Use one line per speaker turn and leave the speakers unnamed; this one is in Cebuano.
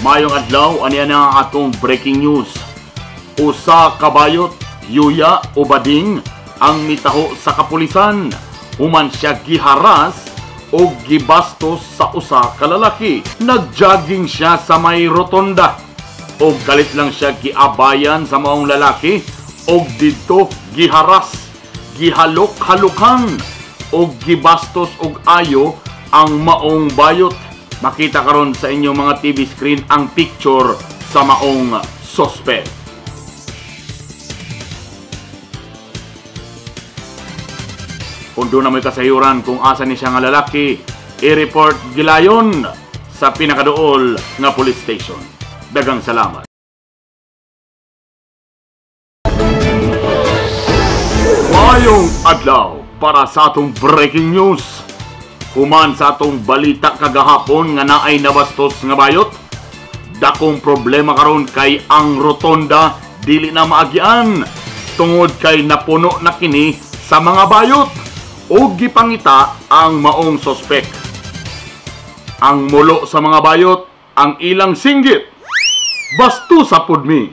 Mayong adlaw, ani na ang atong breaking news. Usa ka bayot, yuya o bading ang mitaho sa kapulisan. Human siya giharas o gibastos sa usa ka lalaki. Nagjogging siya sa may rotonda. Og kalit lang siya giabayan sa maong lalaki og didto giharas, gihalok-halukan og gibastos og ayo ang maong bayot. Makita karon sa inyong mga TV screen ang picture sa maong suspect. Kung doon na may kasayuran kung asa ni siya nga lalaki, i-report gilayon sa pinakaduol nga police station. Dagang salamat. Mayong adlaw para sa atong breaking news. Human sa atong balita kagahapon nga naay nabastos nga bayot, dakong problema karon kay ang rotonda dili na maagian tungod kay napuno na kini sa mga bayot ug gipangita ang maong sospek. Ang mulo sa mga bayot ang ilang singgit. Basto sa pudmi.